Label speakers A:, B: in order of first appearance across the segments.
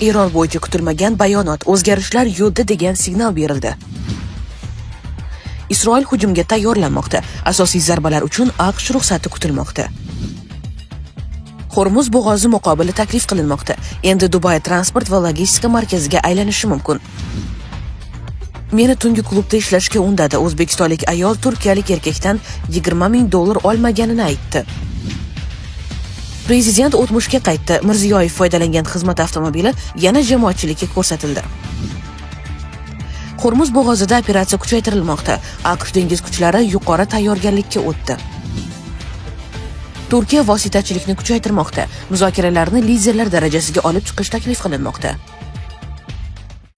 A: Eron bo'yicha kutilmagan bayonot, o'zgarishlar yo'lda degan signal berildi. Isroil hujumga tayyorlanmoqda. Asosiy zarbalar uchun AQSh ruxsati kutilmoqda. Hormuz bo'g'ozi muqobili taklif qilinmoqda. Endi Dubay transport va logistika markaziga aylanishi mumkin. Meni tungi klubda ishlashga undadi. O'zbekistonlik ayol turkiyalik erkakdan $20 000 olmaganini aytdi. Prezident o'tmishga qaytdi. Mirziyoyev foydalangan xizmat avtomobili yana jamoatchilikka ko'rsatildi. Hormuz bo'g'ozida operatsiya kuchaytirilmoqda. AQSh dengiz kuchlari yuqori tayyorgarlikka o'tdi. Turkiya vositachilikni kuchaytirmoqda. Muzokaralarni liderlar darajasiga olib chiqish taklif qilinmoqda.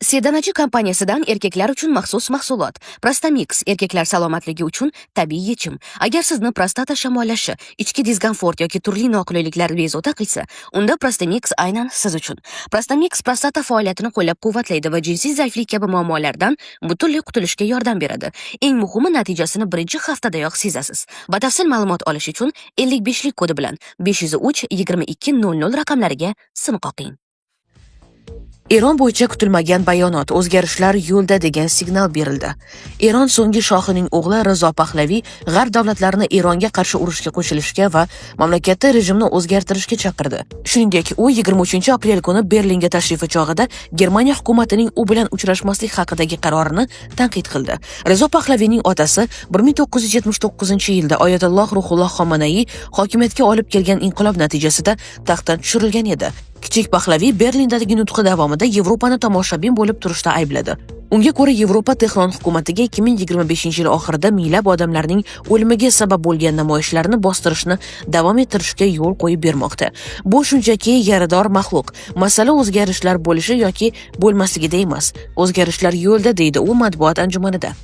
B: Sedanachi kompaniyasidan erkaklar uchun maxsus mahsulot Prostamix erkaklar salomatligi uchun tabiiy yechim. Agar sizni prostata shamollashi, ichki diskomfort yoki turli noqulayliklar bezovta qilsa, unda Prostamix aynan siz uchun. Prostamix prostata faoliyatini qo'llab-quvvatlaydi va jinsiy zaiflik kabi muammolardan butunlay qutulishga yordam beradi. Eng muhimi, natijasini birinchi haftadayoq sezasiz. Batafsil ma'lumot olish uchun 55 lik kodi bilan 503 22 00 raqamlariga sim qoqing.
A: Eron bo'yicha kutilmagan bayonot, o'zgarishlar yo'lda degan signal berildi. Eron so'nggi shohining o'g'li Rizo Pahlaviy g'arb davlatlarini Eronga qarshi urushga qo'shilishga va mamlakatda rejimni o'zgartirishga chaqirdi. Shuningdek, u 23 aprel kuni Berlinga tashrifi chog'ida Germaniya hukumatining u bilan uchrashmaslik haqidagi qarorini tanqid qildi. Rizo Pahlaviyning otasi 1979-yilda Oyatulloh Ruhulloh Xomanaiy hokimiyatga olib kelgan inqilob natijasida taxtdan tushirilgan edi. Kichik Pahlaviy Berlindagi nutqi davomida Yevropani tomoshabin bo'lib turishda aybladi. Unga ko'ra, Yevropa Tehron hukumatiga 2025-yil oxirida minglab odamlarning o'limiga sabab bo'lgan namoyishlarni bostirishni davom ettirishga yo'l qo'yib bermoqda. Bu shunchaki yarador maxluq. Masala o'zgarishlar bo'lishi yoki bo'lmasligida emas. O'zgarishlar yo'lda, deydi u matbuot anjumanida.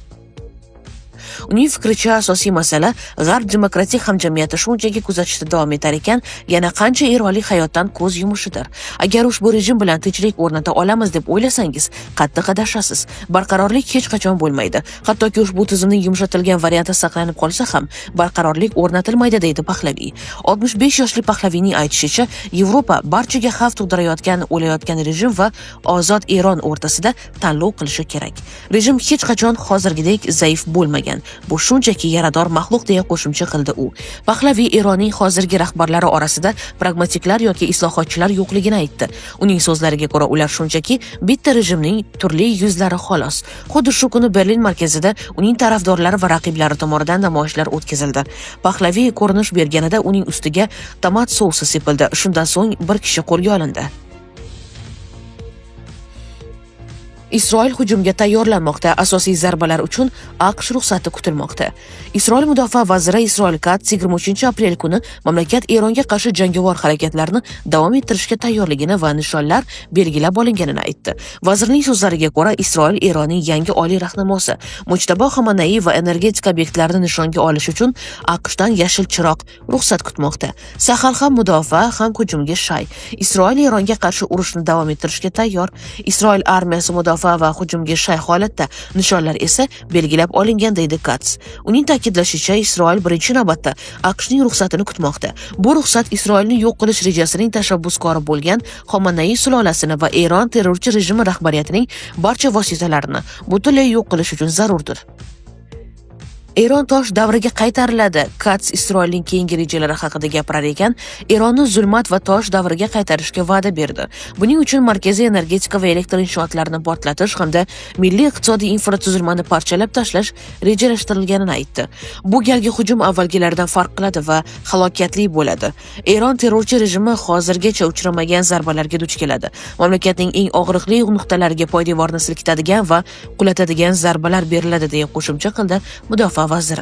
A: Uning fikricha, asosiy masala g'arb demokratik hamjamiyati shunchaki kuzatishda davom etar ekan, yana qancha eronlik hayotdan ko'z yumishidir. Agar ushbu rejim bilan tinchlik o'rnata olamiz deb o'ylasangiz, qattiq adashasiz. Barqarorlik hech qachon bo'lmaydi. Hattoki ushbu tizimning yumshatilgan varianti saqlanib qolsa ham, barqarorlik o'rnatilmaydi, deydi Pahlaviy. 65 yoshli Pahlaviyning aytishicha, Yevropa barchaga xavf tug'dirayotgan o'layotgan rejim va ozod Eron o'rtasida tanlov qilishi kerak. Rejim hech qachon hozirgidek zaif bo'lmagan. Bu shunchaki yarador maxluq, deya qo'shimcha qildi u. Pahlaviy Eronning hozirgi rahbarlari orasida pragmatiklar yoki islohotchilar yo'qligini aytdi. Uning so'zlariga ko'ra, ular shunchaki bitta rejimning turli yuzlari, xolos. Xuddi shu kuni Berlin markazida uning tarafdorlari va raqiblari tomonidan namoyishlar o'tkazildi. Pahlaviy ko'rinish berganida uning ustiga tomat sousi sepildi. Shundan so'ng bir kishi qo'lga olindi. Isroil hujumga tayyorlanmoqda. Asosiy zarbalar uchun AQSh ruxsati kutilmoqda. Isroil mudofaa vaziri Isroil Katz 23 aprel kuni mamlakat Eronga qarshi jangovar harakatlarni davom ettirishga tayyorligini va nishonlar belgilab olinganini aytdi. Vazirning so'zlariga ko'ra, Isroil Eronning yangi oliy rahnamosi Mujtabo Xomanaiy va energetika obyektlarini nishonga olish uchun AQShdan yashil chiroq, ruxsat kutmoqda. Sahal ham mudofaa, ham hujumga shay. Isroil Eronga qarshi urushni davom ettirishga tayyor. Isroil armiyasi mudofaa va hujumga shay holatda, nishonlar esa belgilab olingan, deydi Katz. Uning ta'kidlashicha, Isroil birinchi navbatda AQShning ruxsatini kutmoqda. Bu ruxsat Isroilni yo'q qilish rejasining tashabbuskori bo'lgan Xomanaiy sulolasini va Eron terrorchi rejimi rahbariyatining barcha vositalarini butunlay yo'q qilish uchun zarurdir. Eron tosh davriga qaytariladi. Katz Isroilning keyingi rejalari haqida gapirar ekan, Eronni zulmat va tosh davriga qaytarishga va'da berdi. Buning uchun markaziy energetika va elektr inshootlarini portlatish hamda milliy iqtisodiy infratuzilmani parchalab tashlash rejalashtirilganini aytdi. Bu galgi hujum avvalgilaridan farq qiladi va halokatli bo'ladi. Eron terrorchi rejimi hozirgacha uchramagan zarbalarga duch keladi. Mamlakatning eng og'riqli nuqtalariga poydevorni silkitadigan va qulatadigan zarbalar beriladi, deya qo'shimcha qildi mudofaa vaziri.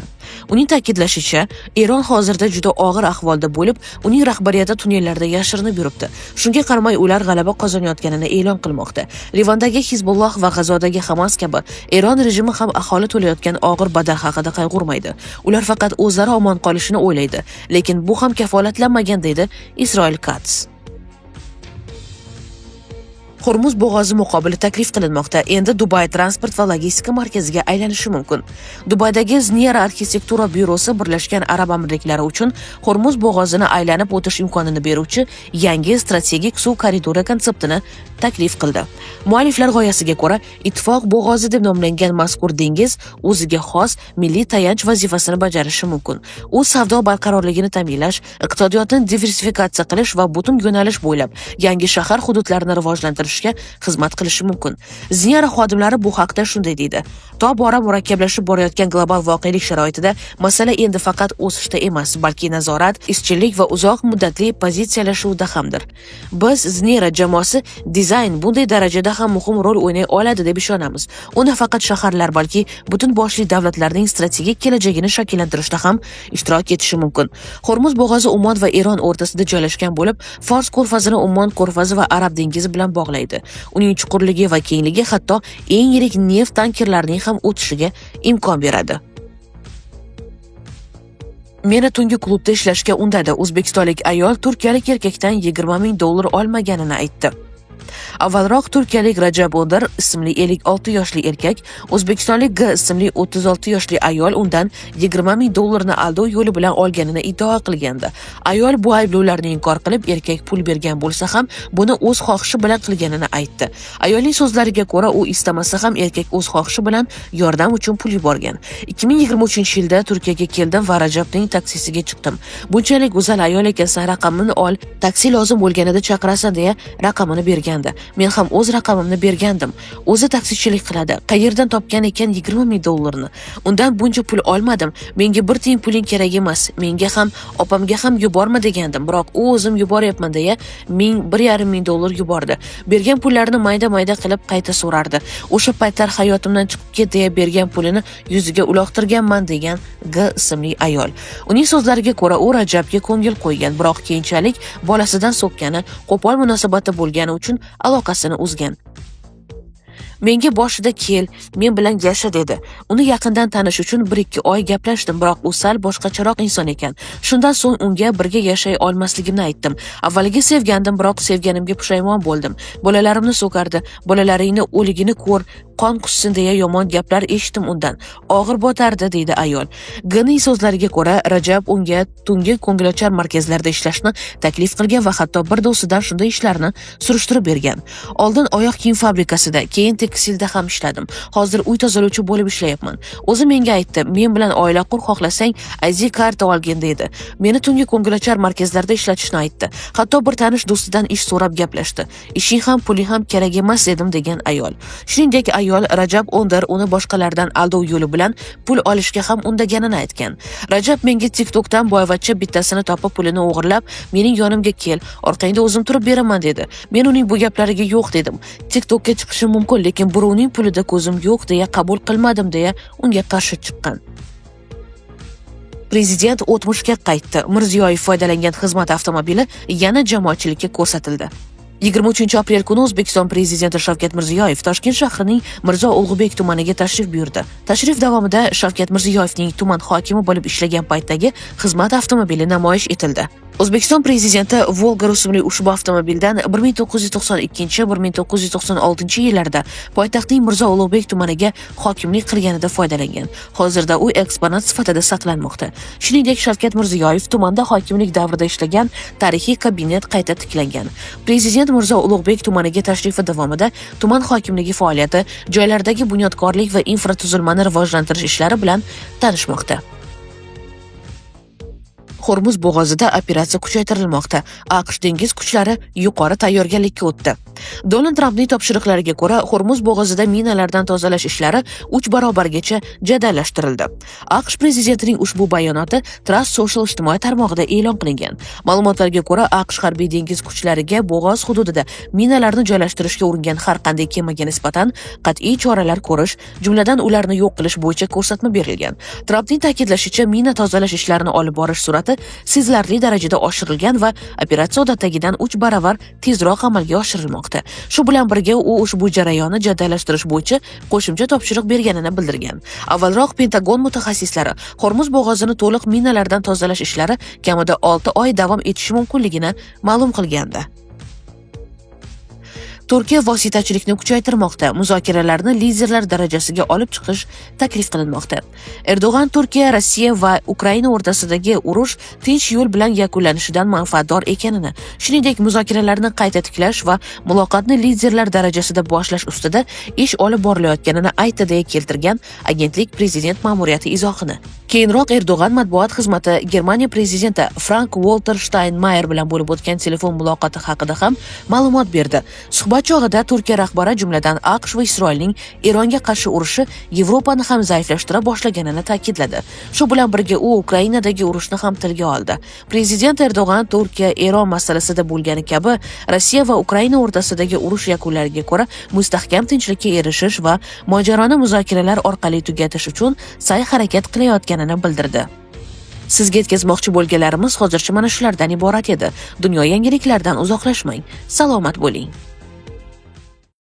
A: Uning ta'kidlashicha, Eron hozirda juda og'ir ahvolda bo'lib, uning rahbariyati tunnellarda yashirinib yuribdi. Shunga qaramay, ular g'alaba qozonayotganini e'lon qilmoqda. Livandagi Hizbulloh va G'azodagi Hamas kabi Eron rejimi ham aholi to'layotgan og'ir badal haqida qayg'urmaydi. Ular faqat o'zlari omon qolishini o'ylaydi, lekin bu ham kafolatlanmagan, deydi Isroil Katz. Hormuz bo'g'ozi muqobili taklif qilinmoqda. Endi Dubay transport va logistika markaziga aylanishi mumkin. Dubaydagi Znera arxitektura byurosi Birlashgan Arab Amirliklari uchun Hormuz bo'g'ozini aylanib o'tish imkonini beruvchi yangi strategik suv koridori konseptini taklif qildi. Mualliflar g'oyasiga ko'ra, Ittifoq bo'g'ozi deb nomlangan mazkur dengiz o'ziga xos milliy tayanch vazifasini bajarishi mumkin. U savdo barqarorligini ta'minlash, iqtisodiyotni diversifikatsiya qilish va butun yo'nalish bo'ylab yangi shahar hududlarini rivojlantirishga xizmat qilishi mumkin. Znera xodimlari bu haqda shunday deydi: tobora murakkablashib borayotgan global voqelik sharoitida masala endi faqat o'sishda emas, balki nazorat, izchillik va uzoq muddatli pozitsiyalashuvda hamdir. Biz Znera jamoasi dizayn bunday darajada ham muhim rol o'ynay oladi deb ishonamiz. U nafaqat shaharlar, balki butun boshli davlatlarning strategik kelajagini shakllantirishda ham ishtirok etishi mumkin. Hormuz bo'g'ozi Ummon va Eron o'rtasida joylashgan bo'lib, Fors ko'rfazini Ummon ko'rfazi va Arab dengizi bilan bog'laydi. Uning chuqurligi va kengligi hatto eng yirik neft tankerlarining ham o'tishiga imkon beradi. Meni tungi klubda ishlashga undadi. O'zbekistonlik ayol turkiyalik erkakdan $20 000 olmaganini aytdi. Avvalroq turkiyalik Rajab Onder ismli 56 yoshli erkak o'zbekistonlik G ismli 36 yoshli ayol undan $20 000 aldov yo'li bilan olganini iddao qilgandi. Ayol bu ayblovlarni inkor qilib, erkak pul bergan bo'lsa ham buni o'z xohishi bilan qilganini aytdi. Ayolning so'zlariga ko'ra, u istamasa ham erkak o'z xohishi bilan yordam uchun pul yuborgan. 2023-yilda Turkiyaga keldim va Rajabning taksisiga chiqdim. Bunchalik go'zal ayol ekansan, raqamini ol, taksi lozim bo'lganida chaqirasan deya raqamini bergandi. Men ham o'z raqamimni bergandim. O'zi taksichilik qiladi. Qayerdan topgan ekan $20 000? Undan buncha pul olmadim. Menga bir tiyin puling kerak emas. Menga ham, opamga ham yuborma degandim. Biroq u o'zim yuboryapman deya $1,5 ming yubordi. Bergan pullarini mayda-mayda qilib qayta so'rardi. O'sha paytlar hayotimdan chiqib ket deya bergan pulini yuziga uloqtirganman degan G ismli ayol. Uning so'zlariga ko'ra, u Rajabga ko'ngil qo'ygan, biroq keyinchalik bolasidan so'kkani, qo'pol munosabatda bo'lgani uchun aloqasini uzgan. Menga boshida kel, men bilan yasha dedi. Uni yaqindan tanish uchun 1-2 oy gaplashdim, biroq u sal boshqacharoq inson ekan. Shundan so'ng unga birga yashay olmasligimni aytdim. Avvaliga sevgandim, biroq sevganimga pushaymon bo'ldim. Bolalarimni so'kardi. Bolalaringni o'ligini ko'r, qon qussin deya yomon gaplar eshitdim undan. Og'ir botardi, deydi ayol. G'ning so'zlariga ko'ra, Rajab unga tungi ko'ngilochar markazlarda ishlashni taklif qilgan va hatto bir do'stidan shunday ishlarni surishtirib bergan. Oldin oyoq kiyim fabrikasida, keyin tekstilda ham ishladim. Hozir uy tozalovchi bo'lib ishlayapman. O'zi menga aytdi, men bilan oila qur, xohlasang ID karta olgin dedi. Meni tungi ko'ngilochar markazlarda ishlatishni aytdi. Hatto bir tanish do'stidan ish so'rab gaplashdi. Ishing ham puling ham kerak emas dedim degan ayol. Shuningdek, ayol Rajab Onder uni boshqalardan aldov yo'li bilan pul olishga ham undaganini aytgan. Rajab menga TikTokdan boyvachcha bittasini topib pulini o'g'irlab, mening yonimga kel, orqangda o'zim turib beraman dedi. Men uning bu gaplariga yo'q dedim. TikTokka chiqishim mumkin, lekin birovning pulida ko'zim yo'q deya qabul qilmadim deya unga qarshi chiqqan. Prezident o'tmishga qaytdi. Mirziyoyev foydalangan xizmat avtomobili yana jamoatchilikka ko'rsatildi. 23 aprel kuni O'zbekiston prezidenti Shavkat Mirziyoyev Toshkent shahrining Mirzo Ulug'bek tumaniga tashrif buyurdi. Tashrif davomida Shavkat Mirziyoyevning tuman hokimi bo'lib ishlagan paytdagi xizmat avtomobili namoyish etildi. O'zbekiston prezidenti Volga rusumli ushbu avtomobildan 1992-1996 yillarda poytaxtning Mirzo Ulug'bek tumaniga hokimlik qilganida foydalangan. Hozirda u eksponat sifatida saqlanmoqda. Shuningdek, Shavkat Mirziyoyev tumanda hokimlik davrida ishlagan tarixiy kabinet qayta tiklangan. Prezident Mirzo Ulug'bek tumaniga tashrifi davomida tuman hokimligi faoliyati, joylardagi bunyodkorlik va infratuzilmani rivojlantirish ishlari bilan tanishmoqda. Hormuz bo'g'ozida operatsiya kuchaytirilmoqda. AQSh dengiz kuchlari yuqori tayyorgarlikka o'tdi. Donald Trampning topshiriqlariga ko'ra, Hormuz bo'g'ozida minalardan tozalash ishlari 3 barobargacha jadallashtirildi. AQSh prezidentining ushbu bayonoti Truth Social ijtimoiy tarmog'ida e'lon qilingan. Ma'lumotlarga ko'ra, AQSh harbiy dengiz kuchlariga bo'g'oz hududida minalarni joylashtirishga uringan har qanday kemaga nisbatan qat'iy choralar ko'rish, jumladan ularni yo'q qilish bo'yicha ko'rsatma berilgan. Trampning ta'kidlashicha, mina tozalash ishlarini olib borish sur'ati sezilarli darajada oshirilgan va operatsiya odatdagidan 3 baravar tezroq amalga oshirilmoqda. Shu bilan birga u ushbu jarayonni jadallashtirish bo'yicha qo'shimcha topshiriq berganini bildirgan. Avvalroq Pentagon mutaxassislari Hormuz bo'g'ozini to'liq minalardan tozalash ishlari kamida 6 oy davom etishi mumkinligini ma'lum qilgandi. Turkiya vositachilikni kuchaytirmoqda, muzokaralarni liderlar darajasiga olib chiqish taklif qilinmoqda. Erdo'g'an Turkiya, Rossiya va Ukraina o'rtasidagi urush tinch yo'l bilan yakunlanishidan manfaatdor ekanini, shuningdek, muzokaralarni qayta tiklash va muloqotni liderlar darajasida boshlash ustida ish olib borilayotganini aytdi, deya keltirgan agentlik prezident ma'muriyati izohini. Keyinroq Erdo'g'an matbuot xizmati Germaniya prezidenti Frank-Walter Shtaynmayer bilan bo'lib o'tgan telefon muloqoti haqida ham ma'lumot berdi. Suhbat chog'ida Turkiya rahbari jumladan AQSh va Isroilning Eronga qarshi urushi Yevropani ham zaiflashtira boshlaganini ta'kidladi. Shu bilan birga u Ukrainadagi urushni ham tilga oldi. Prezident Erdo'g'an Turkiya Eron masalasida bo'lgani kabi Rossiya va Ukraina o'rtasidagi urush yakunlariga ko'ra mustahkam tinchlikka erishish va mojaroni muzokaralar orqali tugatish uchun sa'y harakat qilayotganini bildirdi. Sizga yetkazmoqchi bo'lganlarimiz hozircha mana shulardan iborat edi. Dunyo yangiliklaridan uzoqlashmang. Salomat bo'ling.